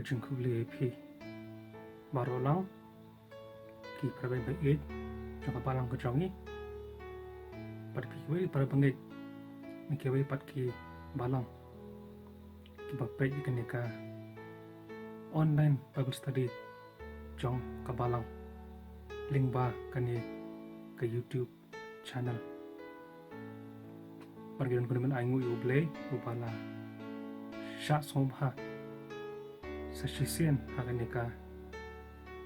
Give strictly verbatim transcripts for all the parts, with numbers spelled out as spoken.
Jingkhublei ïa phi baroh lang ki para bangeit jong ka balang ka jong ngi. Bad phi kiwei para bangeit na kiwei pat ki balang kiba peit ïa kane ka online Bible study jong ka balang lyngba kane ka YouTube channel. Bad ngi don khublei ban ai nguh ïa U Blei uba la shah sngewbha sa shisien ha kane ka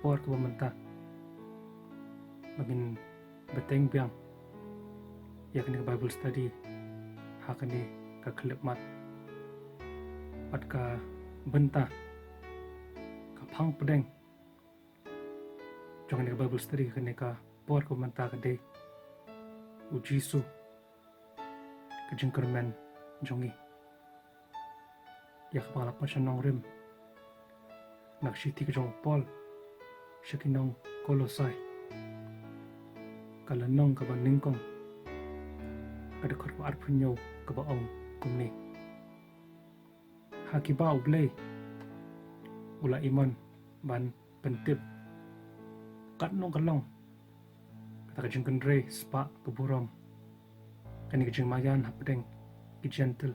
por kaba mynta ba ngin bteng biang ïa kane ka Bible study ha kane ka khyllipmat. Bad ka bynta, ka phang pdeng jong kane ka Bible study ha kane ka por kaba mynta ka dei U Jisu, ka jingkyrmen jong ngi. Ïa kaba la pynshong nongrim na ka shithi ka jong u Paul sha ki nong Kolosai, ka lynnong kaba nyngkong, ka dkhot kaba arphew hynñiew, kaba ong kumne: Ha kiba U Blei u la imon ban pyntip katno ka long kata ka jingkynrei spah ka burom kane ka jingmaïan hapdeng ki Jentil,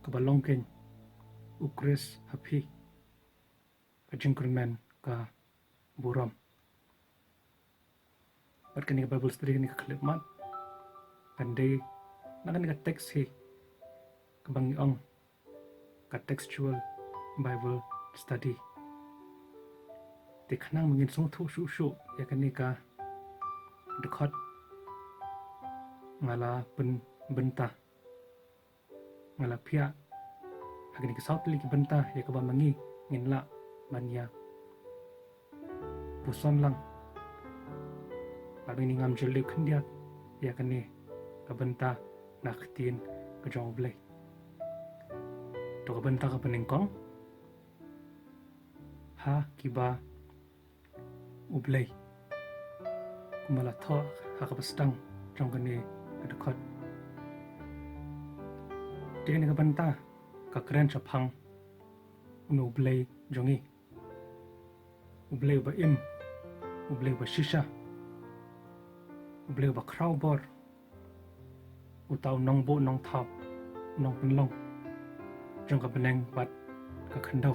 kaba long kein U Khrist ha phi, ka jingkyrmen ka burom. Bad kane ka Bible study kane ka khyllipmat kan dei na kane ka text hi kaba ngi ong ka textual Bible study. Te khnang ba ngin sngewthuh shuh shuh ïa kane ka dkhot, nga la pynbynta, nga la phiah ha kine ki saw tylli ki bynta ïa kaba ma ngi ngin lah ban ïa puson lang. Bad mynta ngam jylliew khyndiat ïa kane ka bynta na ka ktien ka jong U Blei. To ka bynta kaba nyngkong, ha kiba U Blei, kumba la thoh ha kaba sdang jong kane ka dkhot. Te kane ka bynta ka kren shaphang uno U Blei jong ngi, U Blei uba im, U Blei uba shisha, U Blei uba khraw bor, uta u nongbuh nongthaw, u nongpynlong jong ka bneng bad ka khyndew.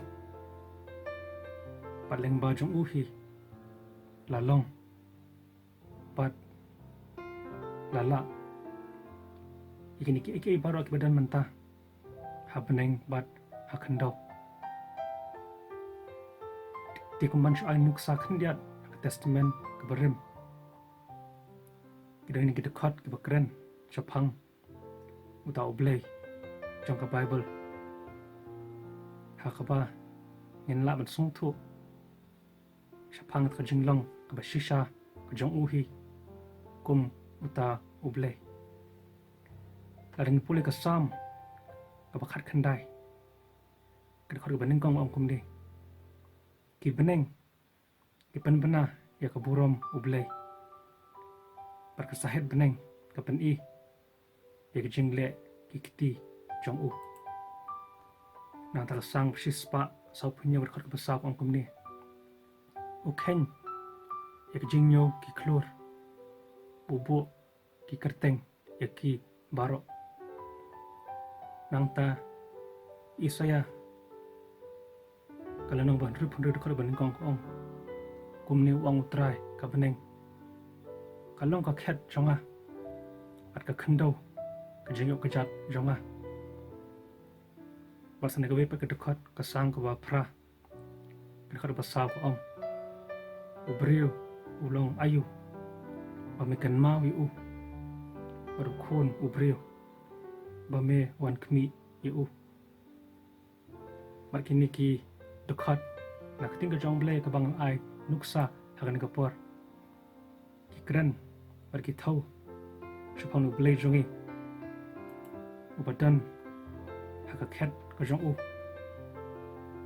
Bad lyngba jong u hi la long bad la lah ïa kine kiei kiei baroh kiba don mynta ha bneng bad ha khyndew. Te kumban shu ai nuksa khyndiat ha ka Testament kaba rim, ki don kine ki dkhot kiba kren shaphang uta U Blei jong ka Baibl, ha kaba ngin lah ban sngewthuh shaphang ka jinglong kaba shisha ka jong u hi kum uta U Blei. Lada ngin pule ka Salm kaba khatkhyndai, ka dkhot kaba nyngkong ong kumne: Ki bneng ki pynbna ïa ka burom U Blei, bad ka sahit bneng ka pyni ïa ka jingleh ki kti jong u. Nangta ka Salm shispah sawphew hynñiew, ka dkhot kaba saw ong kumne: U kheiñ ïa ka jingñiew ki khlur, u buh ki kyrteng ïa ki baroh. Nangta Isaïah ka lynnong ba hynriewphew hynriew, dkhot ba nyngkong ka ong kumne: U ong U Trai, ka bneng ka long ka khet jong nga, bad ka khyndew ka jingïoh kjat jong nga. Bad sa na kawei pat ka dkhot, ka Salm kaba phra, ka dkhot ba saw ka ong: U briew u long aïu ba me kynmaw ïa u, bad u khun u briew ba me wan khmih ïa u. Bad kine ki dkhot na ka ktien ka jong U Blei kaba ngan ai nuksa ha kane ka por, ki kren bad ki thew shaphang U Blei jong ngi, uba don ha ka khet ka jong u,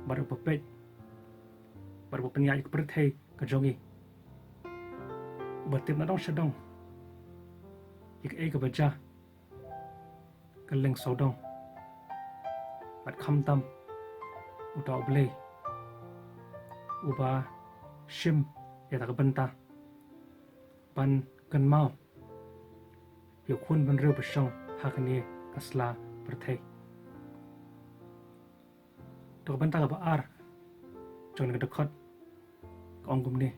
bad uba peit bad uba pynïaid ïa ka pyrthei ka jong ngi, uba tip nadong shadong ïa kaei kaba jia kylleng sawdong. Bad khamtam uta U Blei uba shim ïa kata ka bynta ban kynmaw ïa u khun bynriew ba shong ha kane ka sla pyrthei. Te ka bynta kaba ar jong kane ka dkhot ka ong kumne: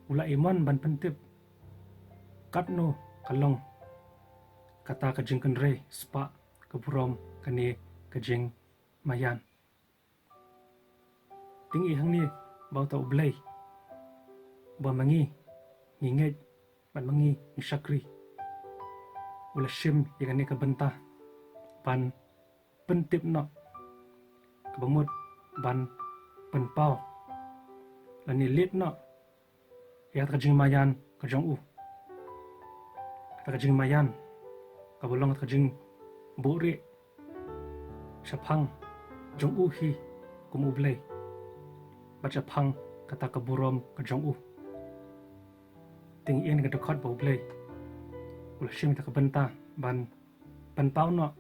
U la ïamon ban pyntip katno ka long kata ka jingkynrei spah ka burom kane ka jingmaïan. Te ngi i hangne ba uta U Blei uba ma ngi ngi ngeit bad ma ngi ngi shakri, u la shim ïa kane ka bynta ban pyntip noh, kaba mut ban pynpaw lane leit noh ïa kata ka jingmaïan ka jong u. Kata ka jingmaïan kaba long kata ka jingbuhrieh shaphang jong u hi kum U Blei bad shaphang kata ka burom ka jong u. Te ngi i hangne ka dkhot ba U Blei u la shim ïa kata ka bynta ban pynpaw noh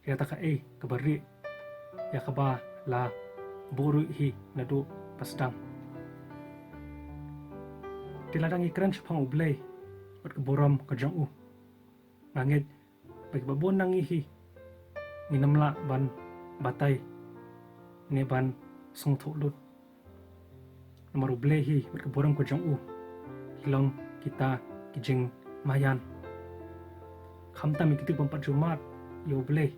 ïa kata kaei kaba rieh, ïa kaba la buhrieh hi naduh ba sdang. Te lada ngi kren shaphang U Blei bad ka burom ka jong u, nga ngeit ba kiba bun na ngi hi ngin ym lah ban batai ne ban sngewthuh lut. Namar U Blei hi bad ka burom ka jong u ki long kita ki jingmaïan. Khamtam ïa kito ki bym pat ju mad ïa U Blei,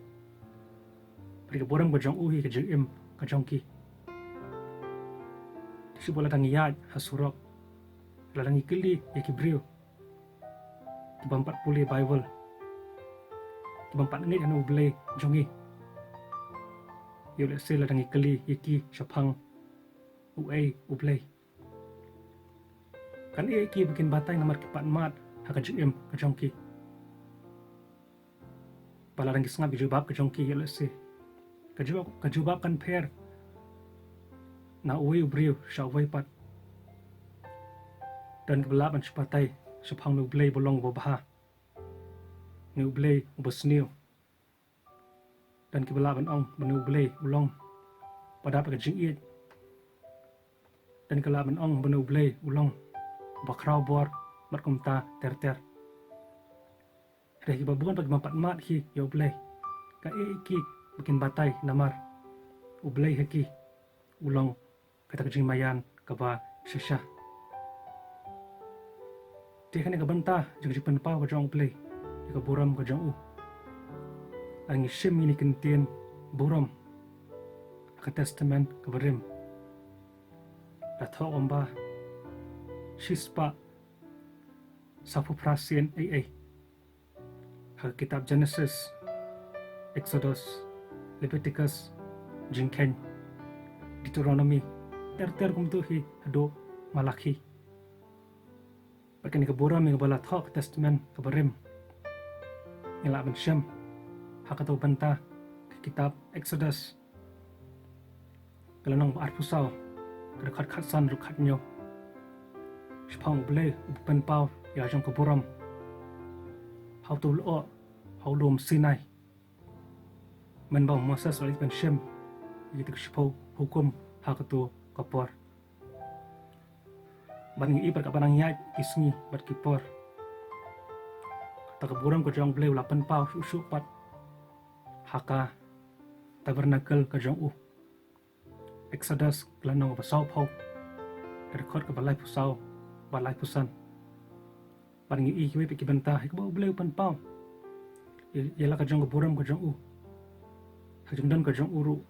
bad ka burom ka jong u hi ka jingim ka jong ki. Te shu ba lada ngi ïaid ha surok, lada ngi kylli ïa ki briew ki bym pat pule Baibl, ki bym pat ngeit ha U Blei jong ngi, ïoh lehse lada ngi kylli ïa ki shaphang uei U Blei, kan ïa ki ba kin batai namar ki pat mad ha ka jingim ka jong ki. Ba lada ngi sngap ïa ka jubab ka jong ki, ïoh lehse ka jubab, ka jubab kan pher na uwei u briew sha uwei pat. Don kiba lah ban shu batai shaphang une U Blei ba long uba bha, une U Blei uba sniew. Don kiba lah ban ong ba une U Blei u long ba dap ka jingïeit. Don kiba lah ban ong ba une U Blei u long ba khraw bor bad kumta ter ter. Hynrei kiba bun pat ki bym pat mad hi ïa U Blei, ka ïa ki ba kin batai namar U Blei ha ki u long kata ka jingmaïan kaba shisha. Te kane ka bynta jong ka jingpynpaw ka jong U Blei ïa ka burom ka jong u, ngi shim ïa kine ki ktien burom ha ka Testament kaba rim. La thoh kumba shispah sawphew phra sien ei ei ha ka kitab Genesis, Exodus, Leviticus, Jingkheiñ, Deuteronomy, ter ter kumto hi haduh Malakhi. Bad kane ka burom ïa kaba la thoh ha ka Testament kaba rim ngi lah ban shem ha kato ka bynta ka kitab Exodus, ka lynnong ba arphew saw, ka dkhot khatsan ruh khathynñiew. Shaphang U Blei uba pynpaw ïa la jong ka burom ha uto u lyoh ha u lum Sinai, mynba u Moses u la leit ban shem ïa kita ki shiphew hukum ha kato ka por. Bad ngi i pat katba nang ïaid ki sngi bad ki por, kata ka burom ka jong U Blei u la pynpaw shuh shuh pat ha ka tabernacle ka jong u. Exodus ka lynnong kaba sawphew, ka dkhot kaba laiphew saw bad laiphew san. Bad ngi i kiwei pat ki bynta ha kaba U Blei u pynpaw ïa, ïa la ka jong ka burom ka jong u, ha ka jingdon ka jong u ruh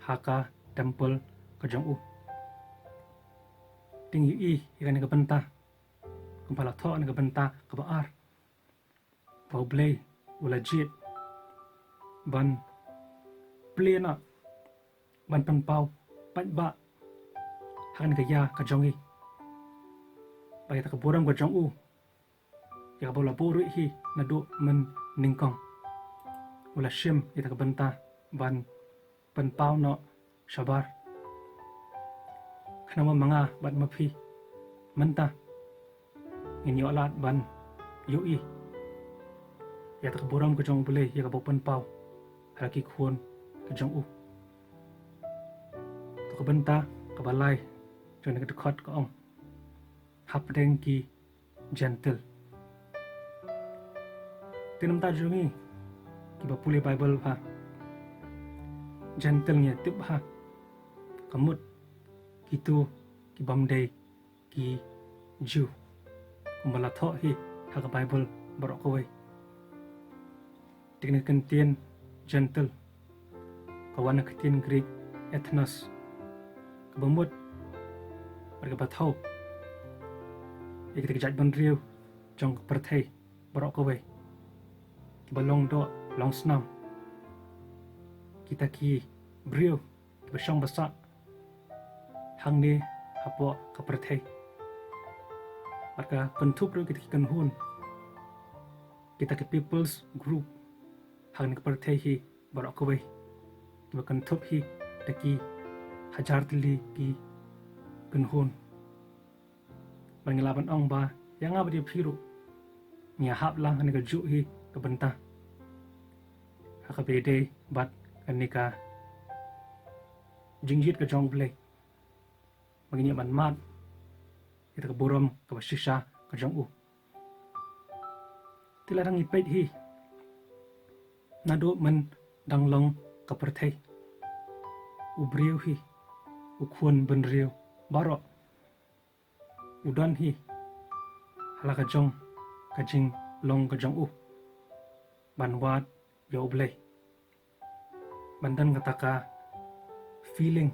ha ka temple ka jong u. Te ngi i ïa kane ka bynta kumba la thoh ha kane ka bynta kaba ar, ba U Blei u la jied ban plie noh, ban pynpaw paidbah ha kane ka ïa ka jong ngi, ba ïa kata ka burom ka jong u, ïa kaba u la buhrieh hi naduh mynnyngkong, u la shim ïa kata ka bynta ban pynpaw noh shabar. Khnang ba ma nga bad ma phi mynta ngin ïoh lad ban ïohi ïa kata ka burom ka jong U Blei ïa kaba u pynpaw ha la ki khun ka jong u. To ka bynta kaba lai jong kane ka dkhot ka ong, hapdeng ki Jentil. Te namar jong ngi kiba pule Baibl bha, Jentil ngi tip bha ka mut kito ki bym dei ki Jiw, kumba la thoh hi ha ka Baibl baroh kawei. Te kane ka ktien Jentil ka wan na ka ktien Greek ethnos, kaba mut bad kaba thew ïa kita ki jaitbynriew jong ka pyrthei baroh kawei, kiba long doh long snam, kita ki briew kiba shong ba sah hangne hapoh ka pyrthei. Bad ka kynthup ruh kita ki kynhun, kita ki people's group hangne ka pyrthei hi baroh kawei, kiba kynthup hi da ki hajar tylli ki kynhun. Bad ngi lah ban ong ba ïa nga bad ïa phi ruh ngi hap lang ha kane kajuh hi ka bynta, ha kaba ïadei bad kane ka jingjied ka jong U Blei, ba ngin ïa ban mad ïa ka burom kaba shisha ka jong u. Te lada ngi peit hi, naduh myn dang long ka pyrthei, u briew hi, u khun bynriew baroh, u don hi ha la ka jong ka jinglong ka jong u ban wad ïa U Blei, ban don kata ka feeling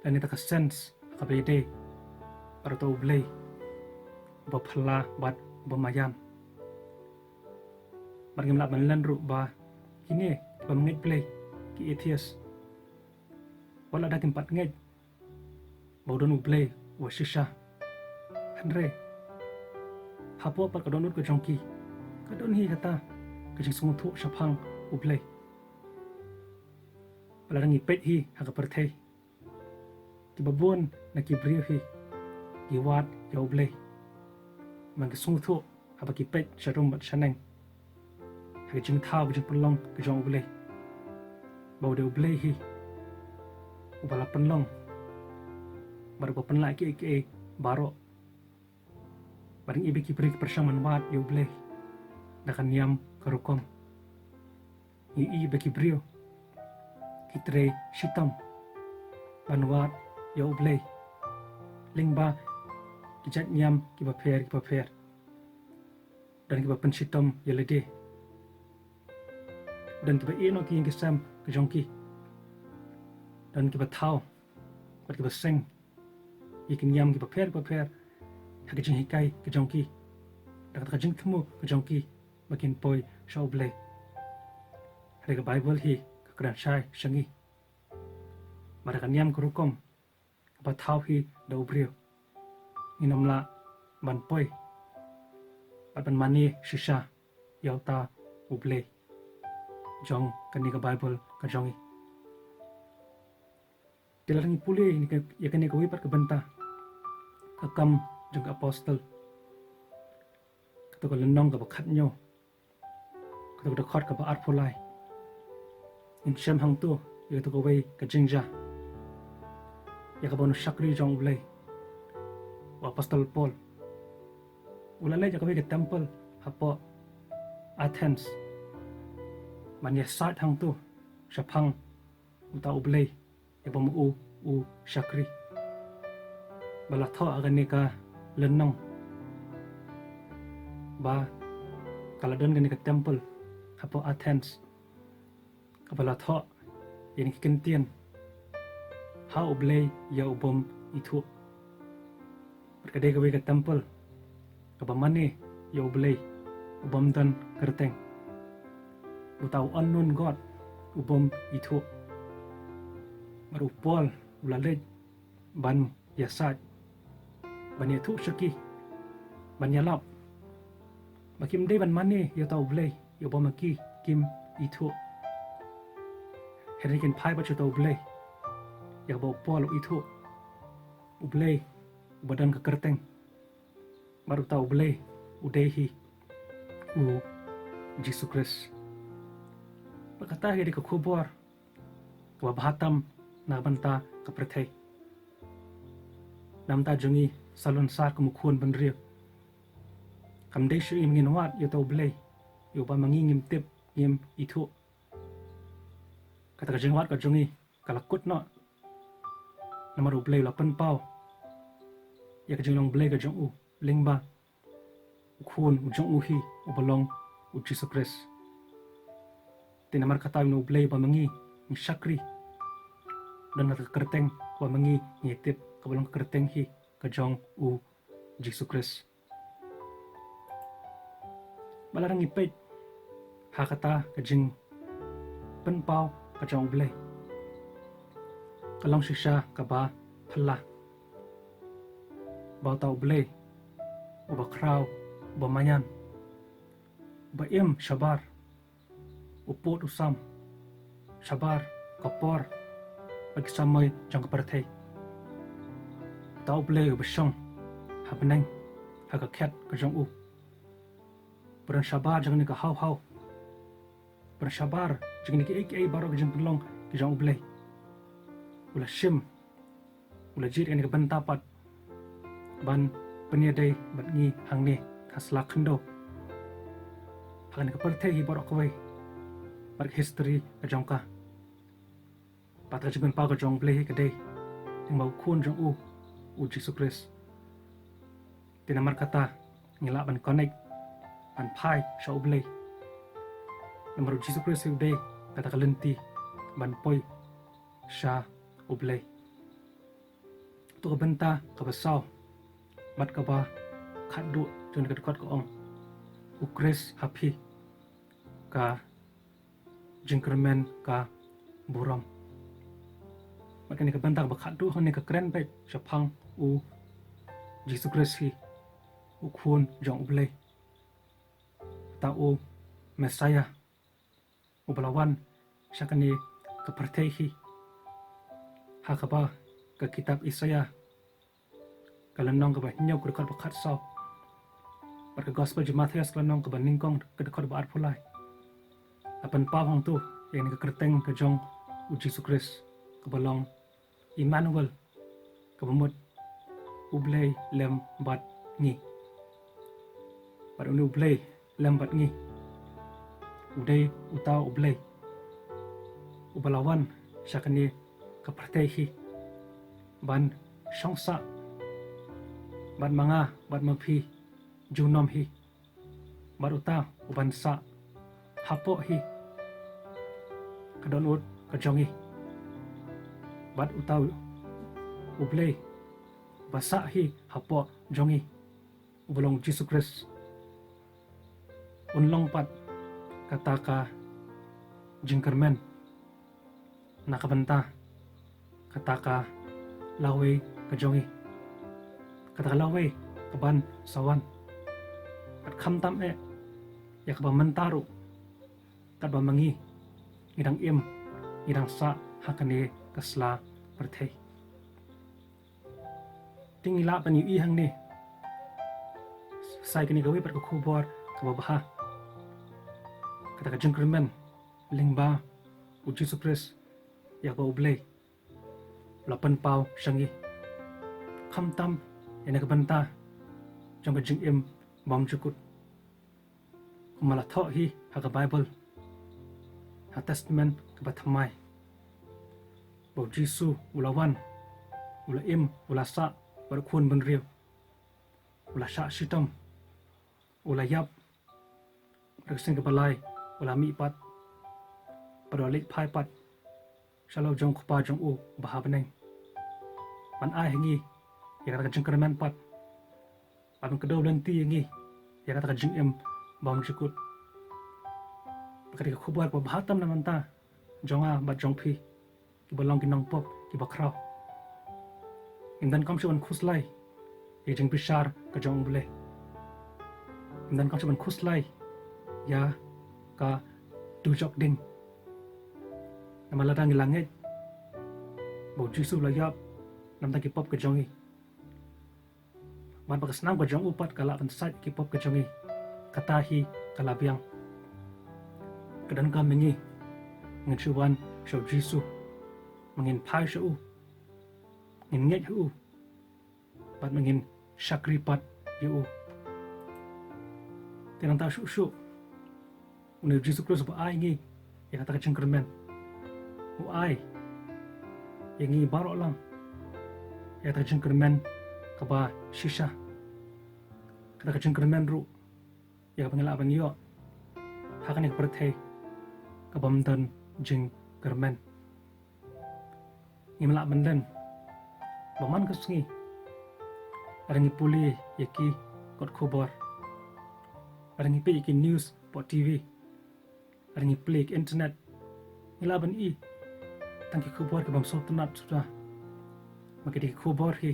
lane kata ka sense kaba ïadei bad uta U Blei uba phylla bad uba maïan. Bad ngim lah ban len ruh ba kine ki bym ngeit Blei, ki atheist, wat lada kim pat ngeit ba u don U Blei uba shisha, hynrei hapoh pat ka dohnud ka jong ki ka don hi kata ka jingsngewthuh shaphang U Blei. Bad lada ngi peit hi ha ka pyrthei, kiba bun na ki briew hi ki wad ïa U Blei, man ki sngewthuh haba ki peit sharum bad shaneng ha ka jingthaw ka jingpynlong ka jong U Blei, ba u dei U Blei hi uba la pynlong bad uba pynlah kiei kiei baroh. Bad ngi i ba ki briew ki pyrshang ban wad ïa U Blei da ka niam ka rukom. Ngi i ba ki briew ki trei shitom ban wad ïa U Blei lyngba ki jait niam kiba pher kiba pher. Don kiba pynshitom ïa lade, don kiba ïehnoh ki ïing ki sem ka jong ki, don kiba thaw bad kiba seng ïa ki niam kiba pher kiba pher ha ka jinghikai ka jong ki, da kata ka jingthmu ka jong ki ba kin poi sha U Blei. Hynrei ka Baibl hi ka kren shai sha ngi ba da ka niam ka rukom kaba thaw hi da u briew, ngin ym lah ban poi bad ban mane shisha ïa uta U Blei jong kane ka Baibl ka jong ngi. Te lada ngi pule ïa kane kawei pat ka bynta, ka Kam jong ka Apostol, kato ka lynnong kaba khathynñiew, kato ka dkhot kaba arphew lai, ngin shem hangto ïa kato kawei ka jingjia ïa kaba u shakri jong U Blei, u Apostol Paul, u la leit ïa kawei ka temple hapoh Athens ban ïasaid hangto shaphang uta U Blei ïa uba ma u u shakri. Ba la thoh ha kane ka lynnong ba ka la don kane ka temple hapoh Athens kaba la thoh ïa kine ki kyntien: Ha U Blei ïa u bym ithuh. Bad ka dei kawei ka temple kaba mane ïa U Blei u bym don kyrteng, uta u unknown God u bym ithuh. Bad u Paul u la leit ban ïasaid, ban ïathuh sha ki, ban ïalap ba kim dei ban mane ïa uta U Blei ïa uba ma ki kim ithuh. Hynrei kin phai bad sha uta U Blei ïa uba u Paul u ithuh, U Blei uba don ka kyrteng, bad uta U Blei u dei hi u Jisu Khrist. Bad kata hi ka dei ka khubor kaba bha tam na ka bynta ka pyrthei. Namar ta jong ngi sa lun sar kum u khun bynriew. Kam dei shuh ïa ma ngi ngin wad ïa uta u Blei ïa uba ma ngi ngim tip, ngim ithuh. Kata ka jingwad ka jong ngi ka la kut noh. Namar u Blei u la pynpaw ïa ka jinglong Blei ka jong u lyngba u Khun u jong u hi uba long u Jisu Khrist. Te namar kata u Blei uba ma ngi ngi shakri, don kata ka kyrteng uba ma ngi ngi tip kaba long ka kyrteng hi ka jong u Jisu Khrist. Ba la dang ngi peit ha kata ka jingpynpaw ka jong u Blei, ka long shisha kaba phylla ba uta u Blei uba khraw, uba maïan, uba im shabar u pud u sam shabar ka por bad ki samoi jong ka pyrthei. Uta u Blei uba shong ha bneng ha ka khet ka jong u, ba don shabar jong kane ka haw haw, ba don shabar jong kine kiei kiei baroh ki jingpynlong ki jong u Blei, u la shim, u la jied ïa kane ka bynta pat ban pynïadei bad ngi hangne ha sla khyndew, ha kane ka pyrthei hi baroh kawei bad ka history ka jong ka. Bad ka jingpynpaw ka jong u Blei hi ka dei lyngba u Khun jong u, u Jisu Khrist. Te namar kata ngi lah ban connect, ban phai sha u Blei. Namar u Jisu Khrist hi u dei kata ka lynti ban poi sha u Blei. To ka bynta kaba saw bad kaba khatduh jong ka dkhot ka ong, u Khrist ha phi ka jingkyrmen ka burom. Bad kane ka bynta kaba khatduh hangne ka kren beit shaphang u Jisu Khrist hi, u Khun jong u Blei, uta u Messiah uba la wan sha kane ka pyrthei hi, ha kaba ka kitab Isaiah ka lynnong kaba hynñiew ka dkhot ba khatsaw, bad ka gospel jong u Mathaios ka lynnong kaba nyngkong ka dkhot ba arphew lai, la pynpaw hangto ïa kane ka kyrteng ka jong u Jisu Khrist kaba long Immanuel, kaba mut u Blei lem bad ngi. Bad une u Blei lem bad ngi u dei uta u Blei uba la wan sha kane ka pyrthei hi ban shong sah bad ma nga bad ma phi junom hi. Bad uta uban sah hapoh hi ka dohnud ka jong ngi. Bad uta u Blei ba sah hi hapoh jong ngi, uba long Jisu Khrist, un long pat kata ka jingkyrmen na ka bynta kata ka lawei ka jong ngi, kata ka lawei kaban sa wan. Bad khamtam eh ïa kaba mynta ruh, katba ma ngi ngi dang im, ngi dang sah ha kane ka sla pyrthei. Te ngi lah ban ïohi hangne sa ïa kane kawei pat ka khubor kaba bha, kata ka jingkyrmen lyngba u Jisu Khrist ïa kaba u Blei u la pynpaw sha ngi, khamtam ïa kane ka bynta jong ka jingim bymjukut. Kumba la thoh hi ha ka Baibl, ha Testament kaba thymmai, ba u Jisu u la wan, u la im, u la sah bad u khun bynriew, u la shah shitom, u la ïap, bad ka sien kaba lai u la mih pat, bad u la leit phai pat sha la u jong u Kpa jong u uba ha bneng, ban ai ha ngi ïa kata ka jingkyrmen pat, ban kdew lynti ïa ngi ïa kata ka jingim bymjukut. Bad ka dei ka khubor kaba bha tam na ka bynta jong nga bad jong phi, kiba long ki nongpop kiba khraw. Ngim donkam shuh ban khuslai ïa ka jingbishar ka jong u Blei. Ngim donkam shuh ban khuslai ïa ka dujok ding. Namar lada ngi la ngeit ba u Jisu u la ïap na ka bynta ki pop ka jong ngi, bad ba ka snam ka jong u pat ka lah ban sait ki pop ka jong ngi, kata hi ka la biang. Ka donkam ma ngi ngin shu wan sha u Jisu, ma ngin phai sha u, ngin ngeit ha u bad ma ngin shakri pat ïa u. Te nangta shuh shuh une u Jisu Khrist ba ai ngi ïa kata ka jingkyrmen, u ai ïa ngi baroh lang ïa kata ka jingkyrmen kaba shisha, kata ka jingkyrmen ruh ïa kaba ngi lah ban ïoh ha kane ka pyrthei kaba ym don jingkyrmen. Ngim lah ban len ba man ka sngi lada ngi pule ïa ki kot khubor, lada ngi peit ïa ki news hapoh T V, lada ngi plie ïa ki internet, ngi lah ban i tang ki khubor ki bym sngewtynnat suda, ma ki dei ki khubor hi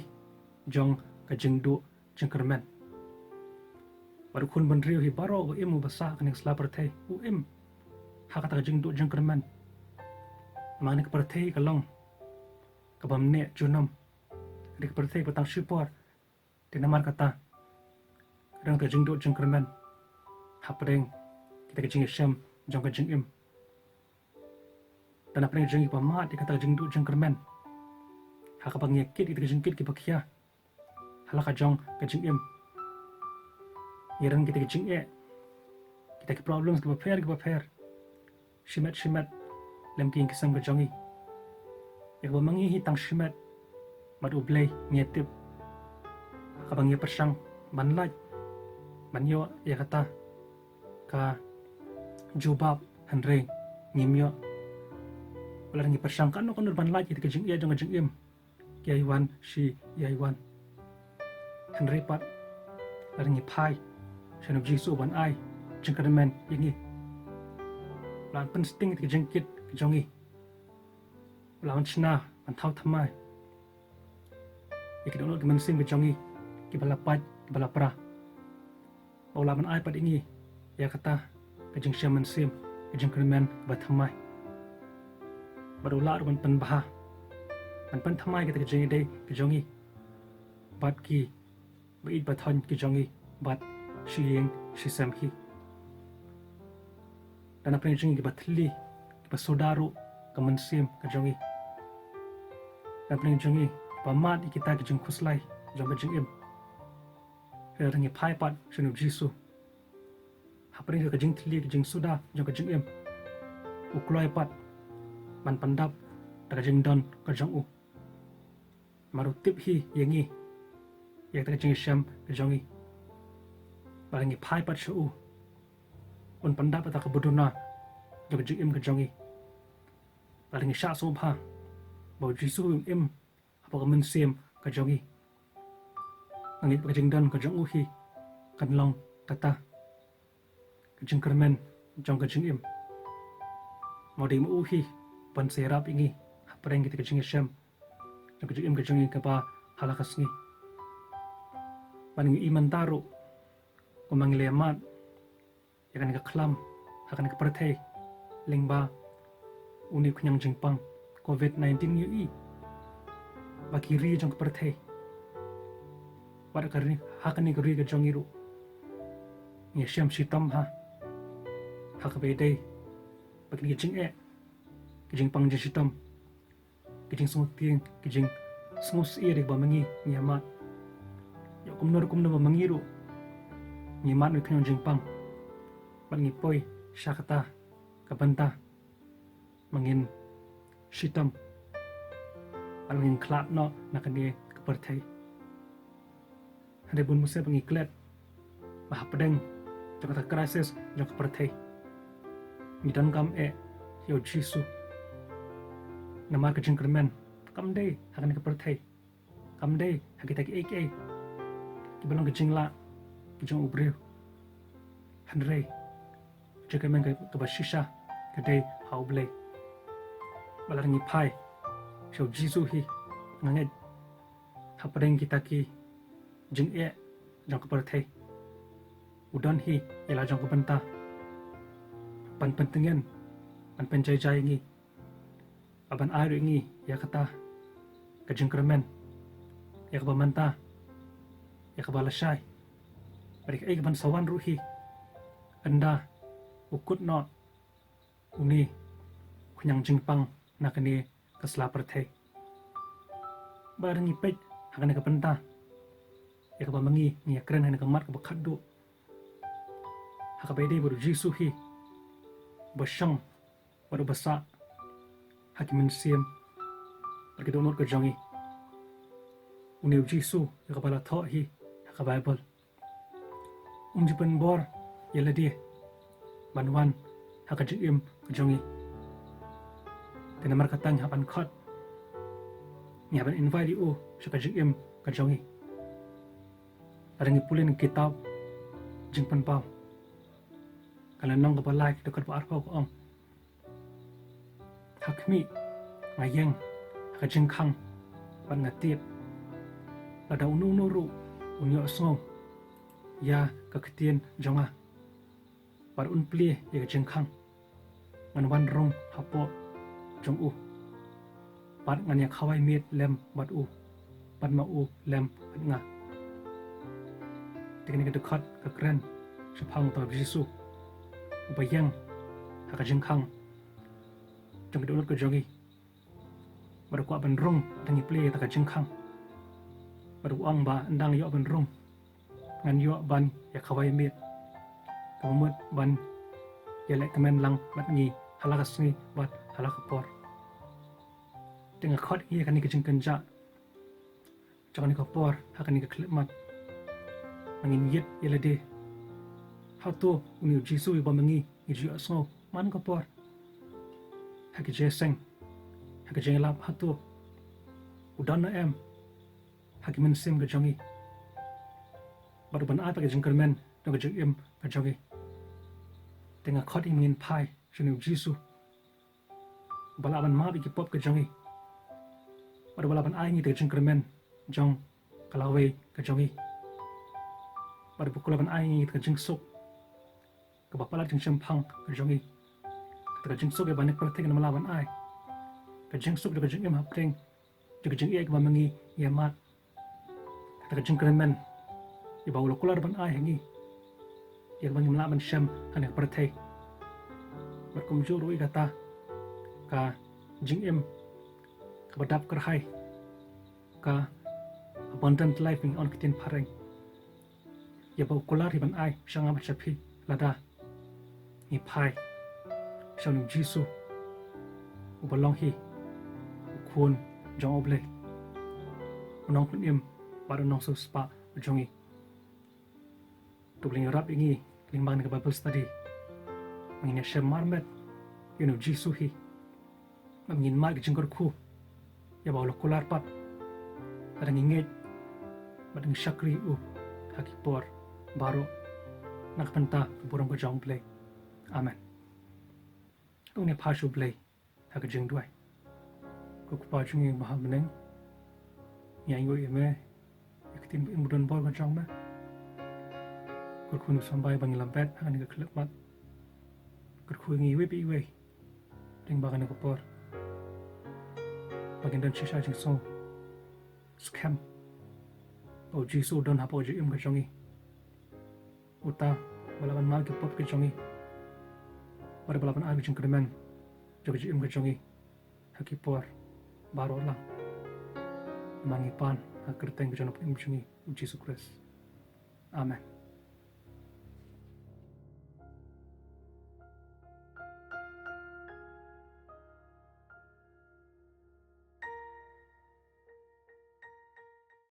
jong ka jingduh jingkyrmen. Bad u khun bynriew hi baroh ba im u ba sah ha kane ka sla pyrthei u im ha kata ka jingduh jingkyrmen. Namar kane ka pyrthei ka long kaba ym neh junom, kane ka pyrthei ba tang shipor. Te namar kata ka don ka jingduh jingkyrmen hapdeng kita ka jingïashem jong ka jingim. Te napdeng jong ngi ba mad ïa kata ka jingduh jingkyrmen ha kaba ngi ïakit ïa kita ka jingkit kiba khia ha la ka jong ka jingim. Ngi don kita ki jingeh, kita ki problems kiba pher kiba pher shimet shimet lem ki ïing ki sem ka jong ngi. Ïa kaba ma ngi hi tang shimet bad U Blei ngi ïatip ha kaba ngi pyrshang ban lait ban ïoh ïa kata ka jubab, hynrei ngim ïoh. Wat la ngi pyrshang kano kano ban lait ïa ka jingeh jong ka jingim, ki ïai wan shi ïai wan. Hynrei pat lada ngi phai sha U Jisu ban ai jingkyrmen ïa ngi, u la pynsting ïa ka jingkit ka jong ngi, u la shna ban thaw thymmai ïa ki dohnud ki mynsiem ki jong ngi kiba la pait kiba la pra. Bad u lah ban ai pat ïa ngi ïa kata ka jingshem mynsiem, ka jingkyrmen kaba thymmai. Bad u lah ruh ban pynbha, ban pynthymmai kata ka jingïadei ka jong ngi bad kiba ïeit ba thoh ki jong ngi bad shi ïing shi sem hi. Te napdeng jong ngi kiba thylli, kiba suda ruh ka mynsiem ka jong ngi, te napdeng jong ngi kiba mad ïa kita ki jingkhuslai jong ka jingim, lada ngi phai pat sha U Jisu hapdeng ka jingthylli ka jingsuda jong ka jingim, u kloi pat ban pyndap da ka jingdon ka jong u. Namar u tip hi ïa ngi, ïa kata ka jingïashem ka jong ngi. Lada ngi phai pat sha u, un pyndap ïa kata kaba duna jong ka jingim ka jong ngi. Lada ngi shah sngewbha ba U Jisu u im hapoh ka mynsiem ka jong ngi, nga ngeit ba ka jingdon ka jong u hi kan long kata ka jingkyrmen jong ka jingim. Mo dei ma u hi ban sa ïarap ïa ngi hapdeng kita ka jingïashem jong ka jingim ka jong ngi kaba ha la ka sngi. Bad ngi i mynta ruh kumba ngi la ïa mad ïa kane ka khlam ha kane ka pyrthei lyngba une u khñiang jingpang covid nineteen, ngi ïohi ba ki ri jong ka pyrthei, wat ka ri, ha kane ka ri ka jong ngi ruh, ngi ïashem shitom ha, ha kaba ïadei bad kine ki jingeh, ki jingpang jingshitom, ki jingsngewtieng, ki jingsngewsyier ïa kaba ma ngi ngi ïa mad. Ïa kumno ruh kumno ba ma ngi ruh ngi mad na ka khñiang jingpang bad ngi poi sha kata ka bynta ba ngin shitom bad ba ngin khlad noh na kane ka pyrthei. Hynrei bun mynstep ngi klet ba hapdeng jong kata ka crisis jong ka pyrthei, ngi donkam eh ïa U Jisu. Namar ka jingkyrmen kam dei ha kane ka pyrthei, kam dei ha kita kiei kiei kiba long ka jinglah ka jong u briew. Hynrei ka jingkyrmen ka, kaba shisha ka dei ha U Blei. Bad lada ngi phai sha U Jisu hi, nga ngeit hapdeng kita ki jingeh jong ka pyrthei, u don hi ïa la jong ka bynta ban pyntngen, ban pynjai jai ïa ngi, ban ai ruh ïa ngi ïa kata ka jingkyrmen, ïa kaba mynta, ïa kaba lashai, bad ïa kaei kaban sa wan ruh hi ynda u kut noh une u khñiang jingpang na kane ka sla pyrthei. Ba ngi peit ha kane ka bynta, ïa kaba ma ngi ngi ïa kren ha kane ka mat kaba khatduh, ha kaba ïadei bad u Jisu hi, ba shong bad uba sah ha ki mynsiem bad ki dohnud ka jong ngi. Une u Jisu ïa kaba la thoh hi ha ka Baibl, um ju pynbor ïa lade ban wan ha ka jingim ka jong ngi. Te namar kata ngi hap ban khot, ngi hap ban invite ïa u sha ka jingim ka jong ngi. Lada ngi pule na ka kitab Jingpynpaw, ka lynnong kaba lai, ka dkhot ba arphew ka ong: Ha khmih, nga ïeng ha ka jingkhang bad nga tied, lada uno uno ruh un ïohsngew ïa ka ktien jong nga bad un plie ïa ka jingkhang, ngan wan rung hapoh jong u bad ngan ïa khawai miet lem bad u, bad ma u lem bad nga. Te kane ka dkhot ka kren shaphang uta u Jisu uba ïeng ha ka jingkhang jong ki dohnud ka jong ngi, bad u kwah ban rung da ngi plie ïa kata ka jingkhang. Bad u ong ba ynda nga ïoh ban rung, ngan ïoh ban ïa khawai miet, kaba mut ban ïaleh kmen lang bad ngi ha la ka sngi bad ha la ka por. Te nga khot ïa kane ka jingkynjah jong kane ka por ha kane ka khyllipmat, ba ngin ïit ïa lade. Hato une u Jisu uba ma ngi ngi ju ïohsngew man ka por ha ki jingïaseng, ha ki jingïalap, hato u don ne em ha ki mynsiem ka jong ngi, bad u ban ai pat ka jingkyrmen jong ka jingim ka jong ngi? Te nga khot ïa ngi ngin phai sha une u Jisu uba lah ban map ïa ki pop ka jong ngi, bad uba lah ban ai ngi ïa ka jingkyrmen jong ka lawei ka jong ngi, bad uba kular ban ai ngi ïa ka jingsuk kaba palat jingshemphang ka jong ngi. Kata ka jingsuk ïa ba ha kane ka pyrthei kam lah ban ai. Ka jingsuk jong ka jingim hapdeng jong ka jingïeit kaba ma ngi ngi ïa mad. Kata ka jingkyrmen ïa ba u la kular ban ai ha ngi, ïa kaba ngim lah ban shem ha kane ka pyrthei. Bad kumjuh ruh ïa kata ka jingim kaba dap kyrhai, ka abundant life ba ngi ong ha ka ktien phareng, ïa ba u kular hi ban ai sha nga bad sha phi lada ngi phai sha une u Jisu uba long hi u Khun jong U Blei, u Nongpynim bad u Nongsiewspah jong ngi. To U Blei un ïarap ïa ngi lyngba kane ka Bible study, ba ngin ïashem marmet ïa une u Jisu hi, ba ngin mad ka jingkyrkhu ïa ba u la kular pat, lada ngi ngeit bad ngi shakri ïa u ha ki por baroh, na ka bynta ka burom ka jong U Blei. Amen. To ngin ïa phai sha U Blei ha ka jingduwai. Ko Kpa jong ngi ba ha bneng, ngi ainguh ïa me ïa ka ktien ba im ba donbor ka jong me. Kyrkhu ngi sngewbha ba ngi la bet ha kane ka khyllipmat. Kyrkhu ïa ngi iwei pa iwei lyngba kane ka por, ba ngin don shisha jingsngew skhem ba u Jisu u don hapoh ka jingim ka jong ngi, uta uba lah ban map ki pop ki jong ngi, bad uba lah ban ai ka jingkyrmen jong ka jingim ka jong ngi ha ki por baroh lang. Ma ngi pan ha ka kyrteng ka jong u Nongpynim jong ngi u Jisu Khrist. Amen.